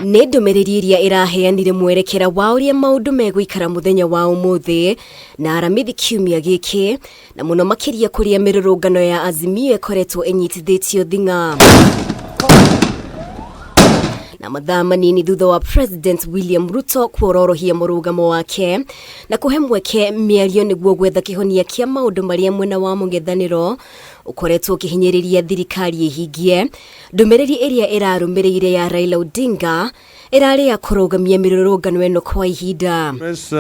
Nĩ ndũmĩrĩri ĩrĩa ĩraheanire mwerekera wa ũrĩa maũndũ megũikara mũthenya wa ũmũthĩ na aramithi kiumia gĩkĩ, na mũno makĩria kũrĩa mĩrũrũngano ya Azimio ĩkoretwo ĩnyitithĩtio thing'a. Na mathaa manini thutha wa President William Ruto kuororohia mũrũgamo wake na kũhe mweke mĩario nĩguo gwetha kĩhonia kĩa maũndũ marĩa mwena wa mũng'ethanĩro ũkoretwo ũkĩhinyĩrĩria thirikari ĩhingie, ndũmĩrĩri ĩrĩa ĩrarũmĩrĩire ya Raila Odinga ĩrarĩ ya kũrũgamia mĩrũrũngano ĩno kwa ihinda. Press,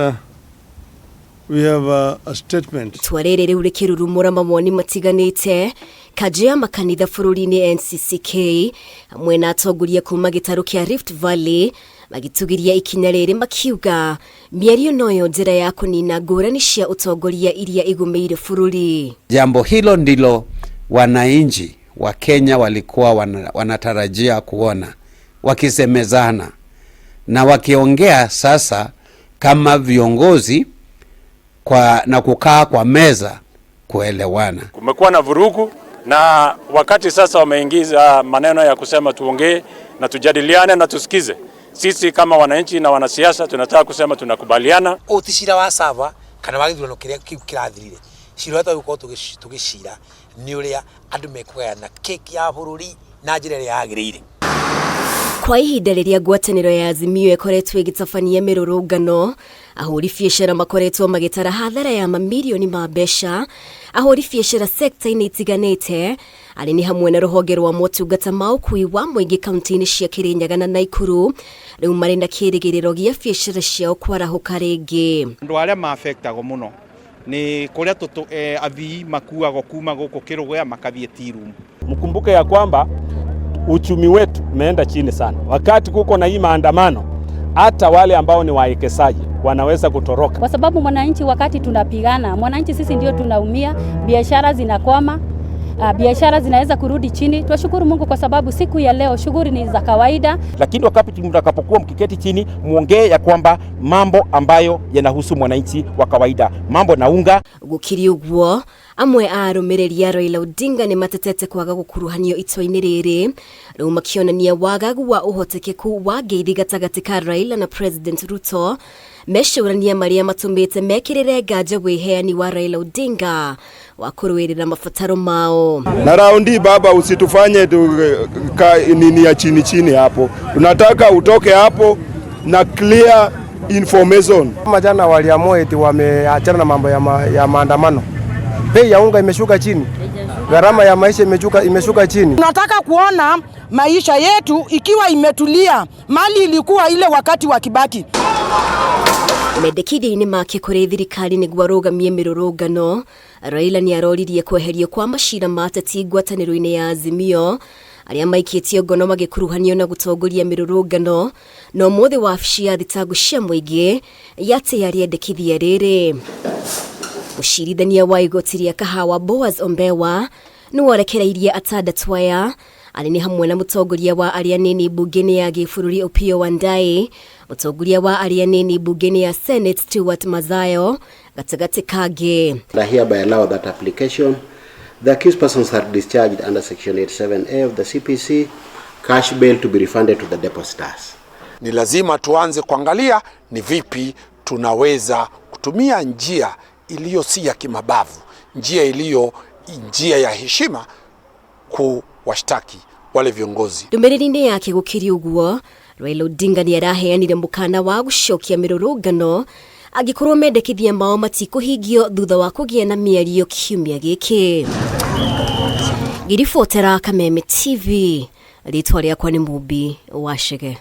we have a statement. Itua rĩrĩ rĩu rĩkĩrurumũra mawoni matiganĩte kanjũ ya makanitha bũrũri-inĩ NCCK hamwe na atongoria kuma gĩtarũ kĩa Rift Valley magĩtũgĩria ikinya rĩrĩ makiuga mĩario noyo njĩra ya kũnina ngũrani cia ũtongoria iria igũmĩire bũrũri. Jambo hilo ndilo wananchi wa Kenya walikuwa wanatarajia kuona wakisemezana na wakiongea sasa kama viongozi na kukaa kwa meza kuelewana. Kumekuwa na vurugu na wakati sasa wameingiza maneno ya kusema tuongee na tujadiliane na tusikize. Sisi kama wananchi na wanasiasa tunataka kusema tunakubaliana. Ũyũ ti cira wa Sava kana wa gĩthurano kĩrĩa kĩu kĩrathirire. Cira ũrĩa twagĩrĩirwo gũkorwo tũgĩcira nĩ ũrĩa andũ mekũgayana keki ya bũrũri na njĩra ĩrĩa yagĩrĩire. Kwa ihinda rĩrĩa ngwatanĩro ya Azimio ĩkoretwo ĩgĩtabania mĩrũrũngano, ahũri biacara makoretwo magĩtara hathara ya mamirioni ma mbeca. Ahũri biacara sekta-inĩ itiganĩte arĩ nĩ hamwe na rũhonge rwa motungata ma ũkui wa mũingĩ kaunti-inĩ cia Kirinyaga na Naikuru rĩu marĩ na kĩrĩgĩrĩro gĩa biacara ciao kwarahũka rĩngĩ. Andũ arĩa ma-affectagwo mũno nĩ kũrĩa athii makuagwo kuma gũkũ Kĩrũgũya makathiĩ tea room. Mkumbuke ya kwamba uchumi wetu umeenda chini sana. Wakati kuko na hii maandamano, hata wale ambao ni wawekezaji wanaweza kutoroka. Kwa sababu mwananchi, wakati tunapigana, mwananchi sisi ndio tunaumia, biashara zinakwama, biashara zinaweza kurudi chini. Twashukuru Mungu kwa sababu siku ya leo shughuli ni za kawaida. Lakini wakati mtakapokuwa mkiketi chini, muongee ya kwamba mambo ambayo yanahusu mwananchi wa kawaida, mambo na unga. Gũkĩrĩ ũguo, amwe a arũmĩrĩri a Raila Odinga nĩ matetete kwaga gũkuruhanio itua-inĩ rĩrĩ, rĩu makĩonania wagagu wa ũhotekeku wa ngeithi gatagatĩ ka Raila na President Ruto, mecũrania marĩa matũmĩte mekĩrĩre nganja wĩheani wa Raila Odinga wa kũrũĩrĩra mabataro mao. Na raundi baba, usitufanye tu, ka, nini ya chini chini hapo. Tunataka utoke hapo na clear information. Kama jana waliamua eti wameachana na mambo ya maandamano. Bei ya unga imeshuka chini. Gharama ya maisha imeshuka chini. Tunataka kuona maisha yetu ikiwa imetulia. Mali ilikuwa ile wakati wa Kibaki. Mendekithia-inĩ make kũrĩ thirikari nĩguo arũgamie mĩrũrũngano, Raila nĩ aroririe kweherio kwa macira ma ateti ngwatanĩro-inĩ ya Azimio arĩa maikĩtio ngono magĩkuruhanio na gũtongoria mĩrũrũngano, na ũmũthĩ wabici ya thitango cia mũingĩ yatĩĩa rĩendekithia rĩrĩ. Mũcirithania wa igoti rĩa Kahawa Boaz Ombewa nĩworekereirie atandatũ aya arĩ nĩ hamwe na mũtongoria wa arĩa anini mbunge-inĩ ya gĩbũrũri Opiyo Wandayi, mũtongoria wa arĩa anini mbunge-inĩ ya Senate Stewart Madzayo gatagatĩ kangĩ. I hereby allow that application. The accused persons are discharged under section 87A of the CPC, cash bail to be refunded to the depositors. Ni lazima tuanze kuangalia ni vipi tunaweza kutumia njia iliyo si ya kimabavu, njia iliyo njia ya heshima kuwashtaki wale viongozi. Ndũmĩrĩri-inĩ yake gũkĩrĩ ũguo, Raila Odinga nĩ araheanire mũkana wa gũcokia mĩrũrũngano angĩkorwo mendekithia mao matikũhingio thutha wa kũgĩa na mĩario kiumia gĩkĩ. Ngĩribotera Kameme TV, rĩtwa rĩakwa nĩ Mumbi wa Chege.